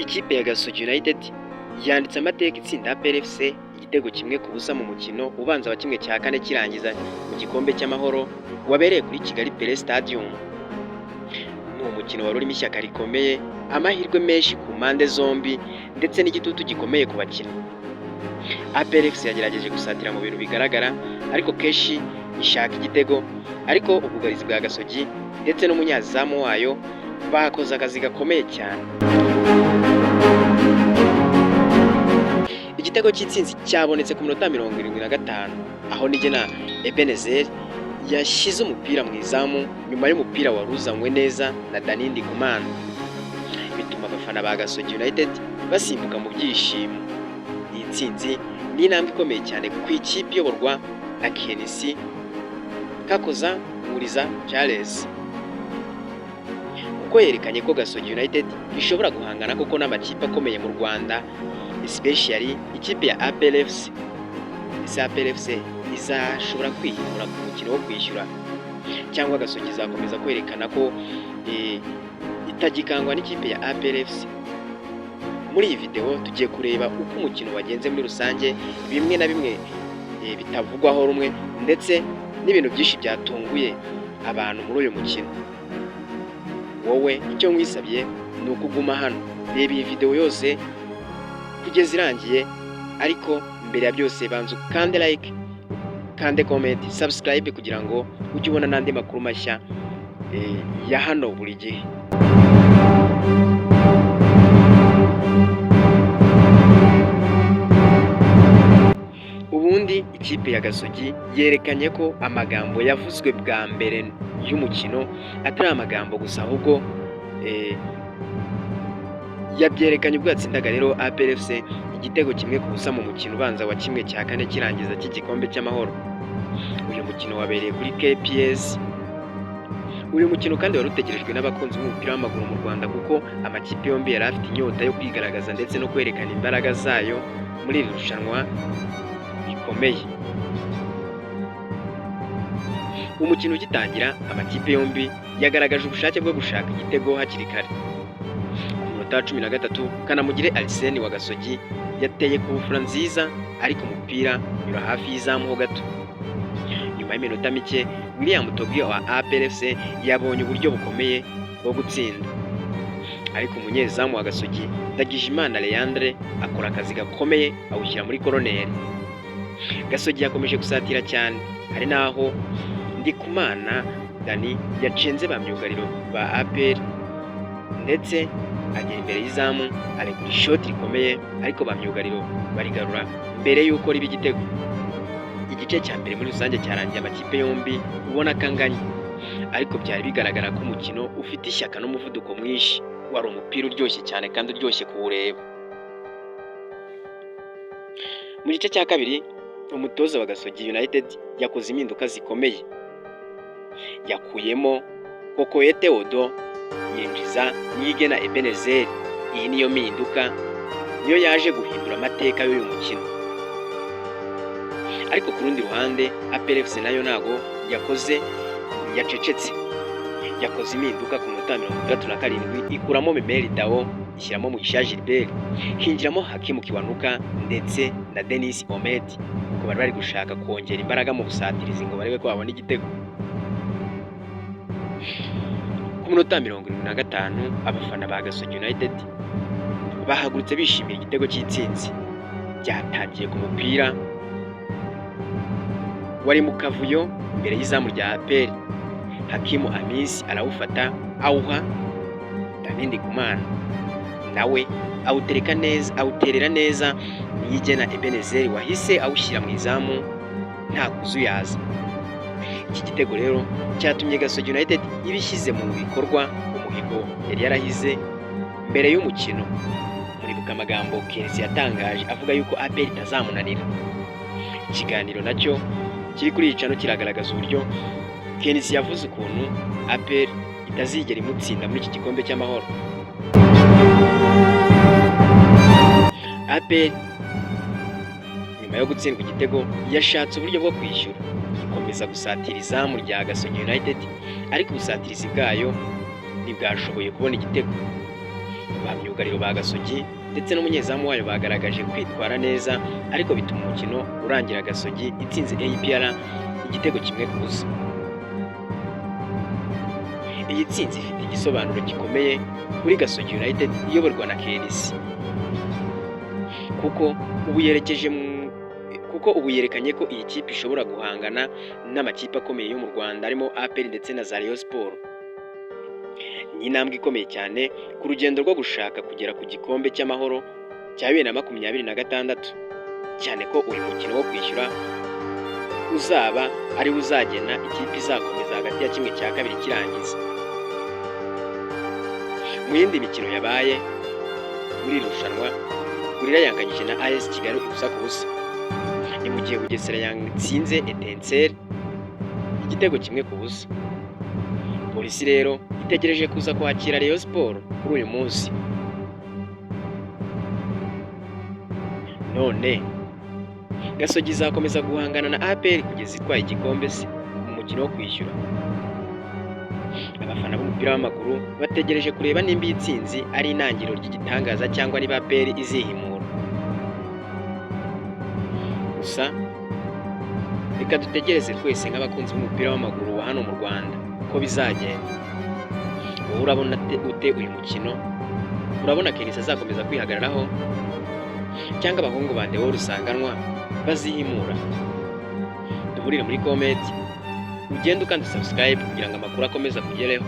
Ikipe ya Gasogi United yanditse amateka itsinda APR FC igitego 1-0 mu mukino ubanza wa ¼ kirangiza mu gikombe cy'amahoro wabereye kuri Kigali Pele Stadium. Ni umukino wari urimo ishyaka rikomeye, amahirwe menshi ku mpande zombi ndetse n'igitutu gikomeye ku bakinnyi. APR FC yagerageje gusatira mu bintu bigaragara, ariko kenshi ishaka igitego, ariko ubwugarizi bwa Gasogi ndetse n'umunyezamu wayo bakoze akazi gakomeye cyane. Igitego cy'intsinzi cyabonetse ku minota 75, aho Nigena Ebenezer yashyize umupira mu izamu nyuma y'umupira wari uzanywe neza na Danny Ndikumana, bituma abafana ba Gasogi United basimbuka mu byishimo. Iyi ntsinzi ni intambwe ikomeye cyane ku ikipe iyoborwa na KNC Kakoza Nkuriza Charles, kuko yerekanye ko Gasogi United ishobora guhangana koko n'amakipe akomeye mu Rwanda, especially ikipe ya APR FC. Ese APR FC izashobora kwihimura ku mukino wo kwishyura, cyangwa Gasogi izakomeza kwerekana ko itagikangwa n'ikipe ya APR FC? Muri iyi video tugiye kureba uko umukino wagenze muri rusange, bimwe na bimwe bitavugwaho rumwe, ndetse n'ibintu byinshi byatunguye abantu muri uyu mukino. Wowe icyo nkwisabye ni uko uguma hano, reba iyi video yose kugeza irangiye, ariko mbere ya byose banza ukande like, ukande comment, subscribe kugira ngo ujye ubona n'andi makuru mashya ya hano buri gihe. Ubundi ikipe ya Gasogi yerekanye ko amagambo yavuzwe bwa mbere y'umukino atari amagambo gusa, ahubwo yabyerekanye ubwo yatsindaga rero APR FC igitego 1-0 mu mukino ubanza wa ¼ kirangiza cy'igikombe cy'amahoro. Uyu mukino wabereye kuri KPS. Uyu mukino kandi wari utegerejwe n'abakunzi b'umupira w'amaguru mu Rwanda, kuko amakipe yombi yari afite inyota yo kwigaragaza ndetse no kwerekana imbaraga zayo muri iri rushanwa rikomeye. Umukino ugitangira, amakipe yombi yagaragaje ubushake bwo gushaka igitego hakiri kare. Ku munota wa 13, Kanamugire Arsene wa Gasogi yateye ku bufura nziza, ariko umupira unyura hafi y'izamu ho gato. Nyuma y'iminota mike, William Togui wa APR FC yabonye uburyo bukomeye bwo gutsinda, ariko umunyezamu wa Gasogi Ndagijimana Leandre akora akazi gakomeye awushyira muri koroneri. Gasogi yakomeje gusatira cyane, hari n'aho Ndikumana Danny yacenze ba myugariro ba APR ndetse agera imbere y'izamu arekura ishoti rikomeye, ariko ba myugariro barigarura mbere y'uko riba igitego. Igice cya mbere muri rusange cyarangiye amakipe yombi ubona ko anganya, ariko byari bigaragara ko umukino ufite ishyaka n'umuvuduko mwinshi. Wari umupira uryoshye cyane kandi uryoshye kuwureba. Mu gice cya kabiri, umutoza wa Gasogi United yakoze impinduka zikomeye. Yakuyemo Kokoye Theodore yinjiza Niyigena Ebenezer. Iyi niyo mpinduka niyo yaje guhindura amateka y'uyu mukino. Ariko ku rundi ruhande, APR FC nayo ntago yakoze yacecetse, yakoze impinduka ku minota 67, ikuramo Memel Dao, ishyiramo Mugisha Gilbert, hinjiramo Hakimu Kiwanuka ndetse na Denis Omedi, kuko bari bari gushaka kongera imbaraga mu busatirizi ngo barebe ko babona igitego. Ku minota 75, abafana ba Gasogi United bahagurutse bishimira igitego cy'intsinzi. Byatangiye ku mupira wari mu kavuyo imbere y'izamu rya APR, Hakimu Amisi arawufata awuha Danny Ndikumana, nawe awutereka neza, awuterera neza Niyigena Ebenezer wahise awushyira mu izamu nta kuzuyaza. Iki gitego rero cyatumye Gasogi United iba ishyize mu bikorwa umuhigo yari yarahize mbere y'umukino. Muribuka amagambo KNC yatangaje avuga yuko APR itazamunanira. Ikiganiro nacyo kiri kuri iyi channel kiragaragaza uburyo KNC yavuze ukuntu APR itazigera imutsinda muri iki gikombe cy'amahoro. APR nyuma yo gutsindwa igitego yashatse uburyo bwo kwishyura, ikomeza gusatira izamu rya Gasogi United, ariko ubusatirizi bwayo ntibwashoboye kubona igitego. Ba myugariro ba Gasogi ndetse n'umunyezamu wayo bagaragaje kwitwara neza, ariko bituma umukino urangira Gasogi itsinze APR igitego 1-0. Iyi tsinzi ifite igisobanuro gikomeye kuri Gasogi United iyoborwa na KNC, kuko ubu yerekanye ko iyi kipe ishobora guhangana n'amakipe akomeye yo mu Rwanda arimo APR ndetse na za Rayon Sports. Ni intambwe ikomeye cyane ku rugendo rwo gushaka kugera ku gikombe cy'Amahoro cya 2026, cyane ko uyu mukino wo kwishyura uzaba ariwo uzagena ikipe izakomeza hagati ya ½ kirangiza. Mu yindi mikino yabaye muri iri rushanwa, Gorilla yanganyije na AS Kigali 0-0, ni mu gihe Bugesera yatsinze Etincelles igitego 1-0. Polisi rero itegereje kuza kwakira Rayon Sports kuri uyu munsi. None Gasogi izakomeza guhangana na APR kugeza itwaye igikombe se mu mukino wo kwishyura? Abafana b'umupira w'amaguru bategereje kureba nimba iyi tsinzi ari intangiriro ry'igitangaza cyangwa niba APR izihimura. Gusa reka dutegereze twese nk'abakunzi b'umupira w'amaguru wa hano mu Rwanda ko bizagenda. Wowe urabona ute uyu mukino? Urabona KNC azakomeza kwihagararaho cyangwa abahungu ba Deo Rusanganwa bazihimura? Duhurire muri comment, ugende ukanda subscribe kugira ngo amakuru akomeze akugereho.